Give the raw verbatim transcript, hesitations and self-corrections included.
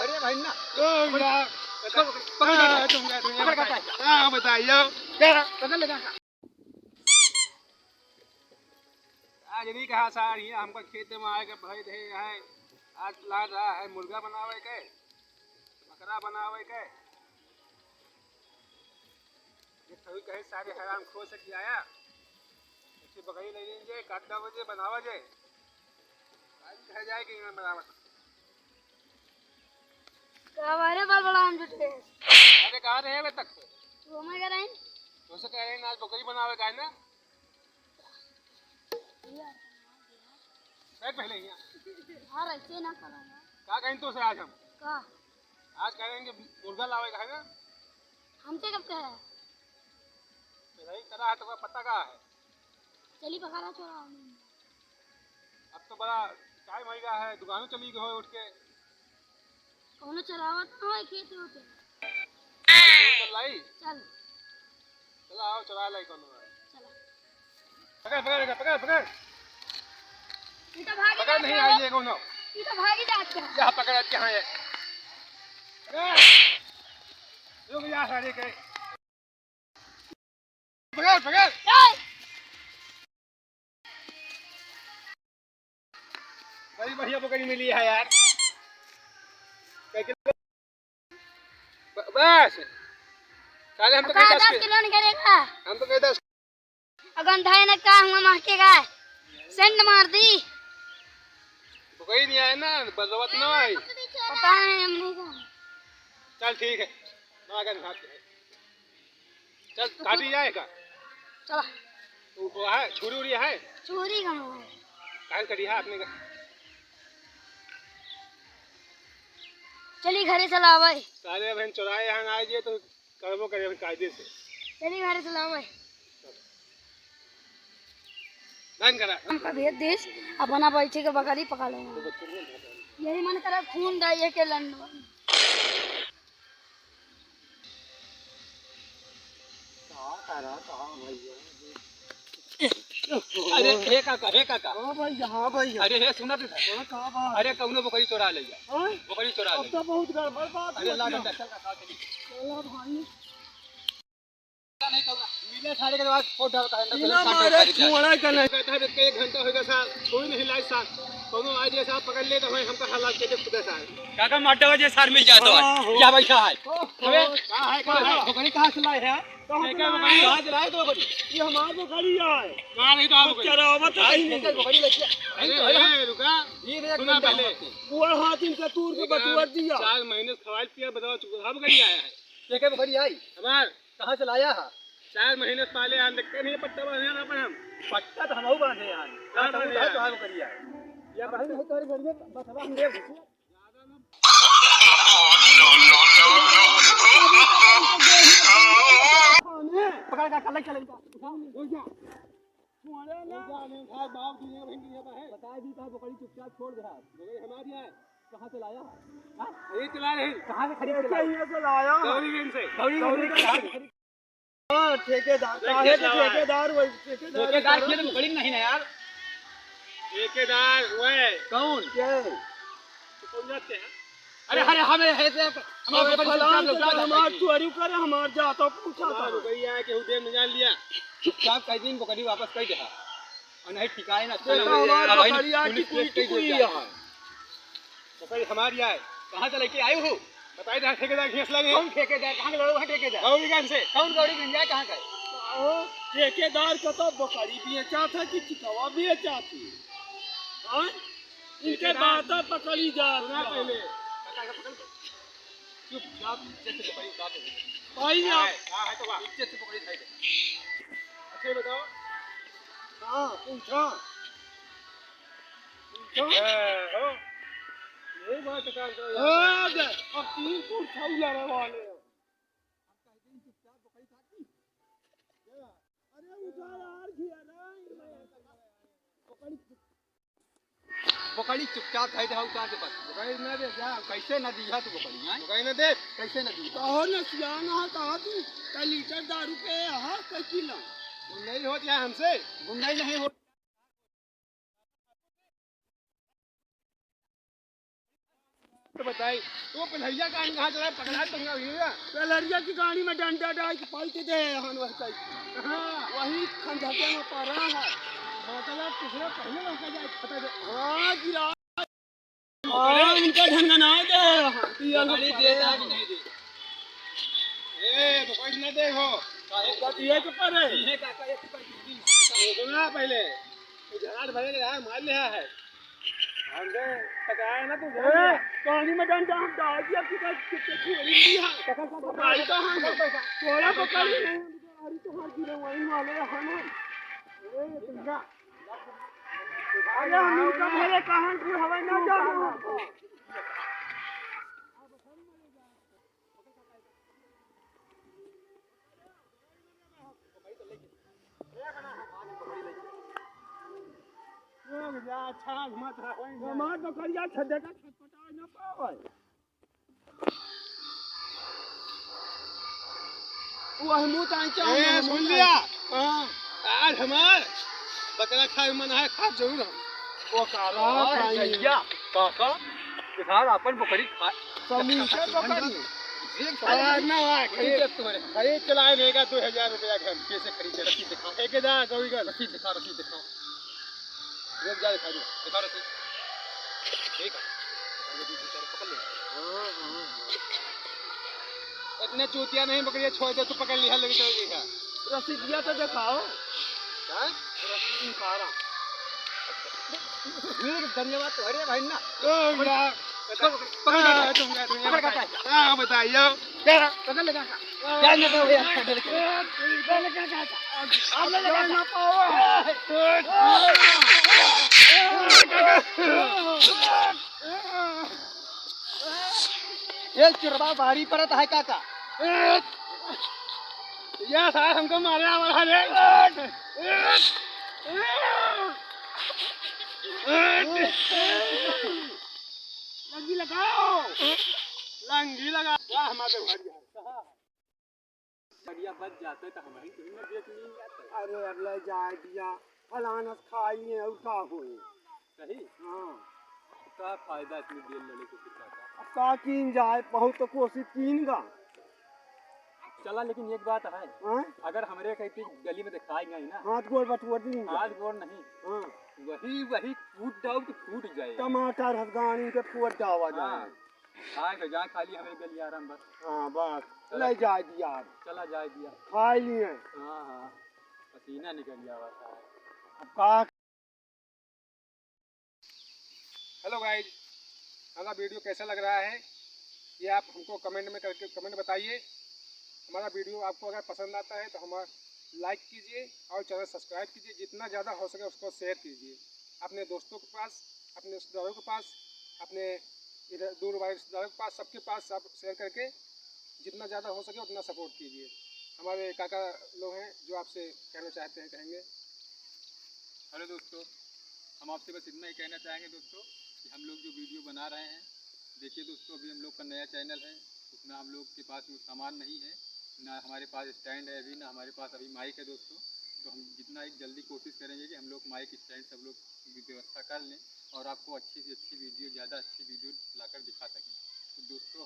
अरे भाई ना। ओ यार। पकड़, पकड़, पकड़, हाँ, पकड़, तुम, तुम पकड़, पकड़। बताइए। हाँ, बताइए। क्या? पकड़ ले, पकड़। आज नहीं कहा सार, ये हमको खेत में आए के भाई रहे हैं। आज प्लान रहा है मुर्गा बनावे के, बकरा बनावे के। ये थोड़ी कहे सारे हराम खो से खियाया। अच्छी बकरी ले लीजिए, काट दो बजे बनावा जे। आज घर जाए के यहाँ बनावा। का बारे बाल बड़ा हम जुटे। अरे कहाँ रहे अबे तक? घूमे गए रहे। तो से कह रहे हैं आज बकरी बनावे का है ना? बैठ पहले यहाँ। यार, ऐसे ना करो यार। का कहीं तो से आज हम? का? आज कह रहे हैं कि मुर्गा लावे का है ना? हमसे कब कहा है? तो यही तरह है, तो पता का है? चली पकड़ा छोड़ा। अब तो बड़ा टाइम हो गया है, दुकानों चली गए हो उठ के। कौनो चरावत ना होए खेत होते। चल लाई। चल। चला आओ, चरा लाई कौनो। चला। पकड़, पकड़, पकड़, पकड़। ई तो भागी पकड़ जात नहीं है। आई ये कौनो। ई तो भागी जात है। यहाँ पकड़ के, हाँ ये। पकड़। रुक जा सारे के। पकड़, पकड़। ए! बड़ी बढ़िया बकरी मिली है यार। कै किलो? ब-, बस। साले हम तो का कहे दस दस किलो। किलो नहीं करेगा? हम तो कहे दस। अगन धाय ने का हुआ महकेगा? सेंट मार दी। बकरी नहीं आए ना, बदलवत ना आई। पता नहीं, हम नहीं जानते। चल ठीक है, ना अगन भाग के। चल, काटी जाए का? चला। वो, वो है, छुरी उरी है? छुरी कहाँ है? काहे कटी है अपने का? चली घरे चला भाई। साले बहन चुराए यहाँ आ गए तो करबो करे कायदे से। चली घरे चला भाई। बंद करा। हमका भेज देस, अपना बैठे के बकरी पका लेना। यही मन करा खून डाइए के लंडवा। का करा, का भैया? अरे, हे काका, हे काका। हाँ भैया, हाँ भैया। अरे, हे सुना तो। हाँ, का बात? अरे, कौनो बकरी चोरा ले जा। हाँ? बकरी चोरा अब ले। तो बहुत गड़बड़ बात अरे, हुआ ला क्या? डंडा, चल काका, चली। चला भाई। नहीं तो मिले सारे के बाद फोड़ डालता है, ना बिना गलत काम मारे करता है। छुआड़ा का नहीं। कहता है, एक घंटा होगा सार, कोई नहीं लाई सार। कौनो आ जाए सार, पकड़ ले तो भाई, हमका हालात के खुदा सार। काका मारते वजह सार मिल जाता है। हाँ, हो। क्या बैठा है? ओ, अबे, हो। कहाँ है, कहाँ है? बकरी कहाँ से लाए हैं? कहाँ से लाए हैं? कहाँ से लाए तो बकरी? ये हमार बकरी है। कहाँ नहीं तो आप बकरी? चरावत है ही नहीं। बकरी लेके। अरे, अरे, रुका। ये देख सुना पहले। बुआ हाथ इनका तूर के एक बटुआ दिया। चार महीने से खवाल पिया, बताओ, चुप, हम बकरी आया है। ये क्या बकरी आई? हमार। कहाँ से लाया है? चार महीने से पाले आन, देखते नहीं पट्टा बांधे ना अपन हम। पट्टा तो हमहू बांधे हैं। कहाँ बांधे हैं? तो हम करिया। या बांधे नहीं तो अरे बढ़िया बसवा हम देख। पकड़ का कलई चले का। उठा ले। उठ जा। छोड़े ना। उठ जा, नहीं उठा, बाप दुनिया भर दुनिया का है। बता दी था, बकरी चुपचाप छोड़ दे। बकरी हमारी है। कहाँ से लाया? हाँ? यही चला रहे। कहाँ से खरीद के लाया? कहीं से लाया। गौरीगंज से। गौरीगंज से कहाँ से खरीद? हाँ, ठेकेदार, काहे के ठेकेदार, वही ठेकेदार ठेकेदार करो। खेत में पड़ी नहीं ना यार। ठेकेदार वह। कौन? क्या है? तो कौन जाते हैं? अरे, अरे, हमें है से, हमारे अरे, बकरी फलान चुपचाप तो लौटा हमार देता है। चोरी करे, हमार जाता पूछा हमार था। रुपया है कि उदय में जान लिया। चुपचाप कह दिन बकरी वापस कर दे। और नहीं ठिकाए ना, देखा, चलो, हमार अब भाई बकरिया पुलिस की केस कोई कह टुकुई दिया। है। बकरी हमारी आए। कहाँ से लेके आए हो? बताई दे, ठेकेदार घेंस लगे। कौन ठेकेदार? कहाँ के लड़ो है ठेकेदार? गौरीगंज से। कौन गौरीगंज आए, कहाँ का है? ओ, ठेकेदार का तो बकरी बेचा था कि चिकवा बेचा थी? हाँ? इनके ठेकेदार। बात पकड़ी जा सुना रहा। पहले। चुपचाप इज्जत से बकरी उतार दे। भाई, कहाँ आप है? कहाँ है तो कहाँ? इज्जत से बकरी उठाई दे। अच्छा, ये बताओ। हाँ, पूछा। पूछा। हाँ, हो। ये बात तो कर दो यार। हाँ, दे, अब तीन फुट छऊ लड़े वाले हैं। अरे, उठा यार, घिया ना। बकरी चुपचाप खाई दे, उतार दे बस। बकरी ना दे, जा। कैसे ना दिया तू बकरी, हैं? बकरी ना दे। कैसे ना दिया? कहो ना, सियाना है, कहा तू, कै लीटर दारू पे, हाँ, कै किलो? गुंडई होत या हमसे? गुंडई नहीं होत। तो बताई, तो पलहरिया का कहाँ चला, पकड़ा तो हुआ भैया। पलहरिया की गाड़ी में डंडा डाल के पलट दे, हन वही टाइप। हाँ। वही खंजहते में पड़ा है। मतलब, किसने पहले लौका जाए, पता दे। हाँ, गिरा। हाँ, इनका ढंग ना दे। ये लोग बकरी दे, पड़े आज हैं। नहीं दे। ए, बकरी ना दे हो। काहे का दिए के पड़े? दिए का, का, एक रुपया की दी। सुना पहले। झाड़ भरे के झाड़ मार लिया है। हमसे टकराया ना तू, ए, जान लिया। पानी में डंडा हम डाल दिया, कितना, कितना खेल लिया। पकड़, पकड़, पकड़, भाई तो हम पकड़, पकड़। थोड़ा पकड़ नहीं, हम तो हमारी गिरे वहीं वाले हम हैं। ए, तुमका। अरे, हम इनका भले कहाँ की हवाई ना जाओ। अच्छा, मत रहो। हमार बकरिया छे देखा, छटपटा ना पावे। वह मुंह ताई क्या ए, है, सुन मुंह लिया? ताई। हाँ। आज हमार बकरा खाए मन है, खा जरूर हम। वो काला और खाई। भैया, काका, बिहार अपन बकरी खा। समीर के बकरी। एक आज ना हुआ, खरीद, खरीद तोरे। खरीद चलाए देगा दो हजार रुपया के हम। कैसे खरीदे? रसीद दिखा। एक हजार, दो हजार। रसीद दिखा, रसीद दिखा। एक हजार दिखा दो। दिखा रसीद। ठीक है। पकड़ ले। हाँ, हाँ, हाँ। इतने चूतिया नहीं बकरिया छोड़ दे, तू पकड़ लिया, लेके चल गई है। रसीदिया तो दिखाओ। क्या? रसीद निकाला। ठीक, धन्यवाद तो, अरे भाई ना। ओ यार। पकड़, पकड़, पकड़, पकड़, पकड़, पकड़, पकड़, पकड़। हाँ, बताइए। क्या? पकड़ ले, काका। क्या नहीं तो भैया, पकड़ ले। आप ले, काका। आप ले, काका। ये चुरबा भारी पड़त है, काका। ये साला हमको मारे वाला है रे। लंगी लगाओ। लंगी लगा। वाह, हमारे घर जा। बढ़िया बच जाते तो हम ही कहीं ना देख नहीं जाते। अरे, अब ले जाए दिया, फलाना खाई है और का होए? सही? हाँ। का फायदा इतनी देर लड़े के फिर का? अब का कीन जाए, बहुत तो कोशिश कीन गा। चला, लेकिन एक बात है, हाँ? अगर हमरे कहीं गली में दिखाई गई ना, हाथ गोड़ बटुआ दी। हाथ गोड़ नहीं, हाँ। वही, वही कूट डाउट फूट जाए। टमाटर हथगानी के फूट डावा जाए। हाँ। खाए के जाए खाली हमरे गलियारा में बस। हाँ, बस। चला। ले जाए दिया। चला जाए दिया। खा लिए। हाँ, हाँ। पसीना निकल गया हुआ था। अब का? हेलो गाइस, हमारा वीडियो कैसा लग रहा है, ये आप हमको कमेंट में करके, कमेंट बताइए। हमारा वीडियो आपको अगर पसंद आता है तो हमारा लाइक कीजिए और चैनल सब्सक्राइब कीजिए। जितना ज़्यादा हो सके उसको शेयर कीजिए अपने दोस्तों के पास, अपने रिश्तेदारों के पास, अपने इधर दूर वाले रिश्तेदारों के पास, सबके पास आप शेयर करके जितना ज़्यादा हो सके उतना सपोर्ट कीजिए। हमारे काका लोग हैं जो आपसे कहना चाहते हैं, कहेंगे। हेलो दोस्तों, हम आपसे बस इतना ही कहना चाहेंगे दोस्तों कि हम लोग जो वीडियो बना रहे हैं, देखिए दोस्तों, अभी हम लोग का नया चैनल है, उतना हम लोग के पास वो सामान नहीं है, ना हमारे पास स्टैंड है अभी, ना हमारे पास अभी माइक है दोस्तों। तो हम जितना एक जल्दी कोशिश करेंगे कि हम लोग माइक स्टैंड सब लोग की व्यवस्था कर लें और आपको अच्छी से अच्छी वीडियो, ज़्यादा अच्छी वीडियो लाकर दिखा सकें। तो दोस्तों,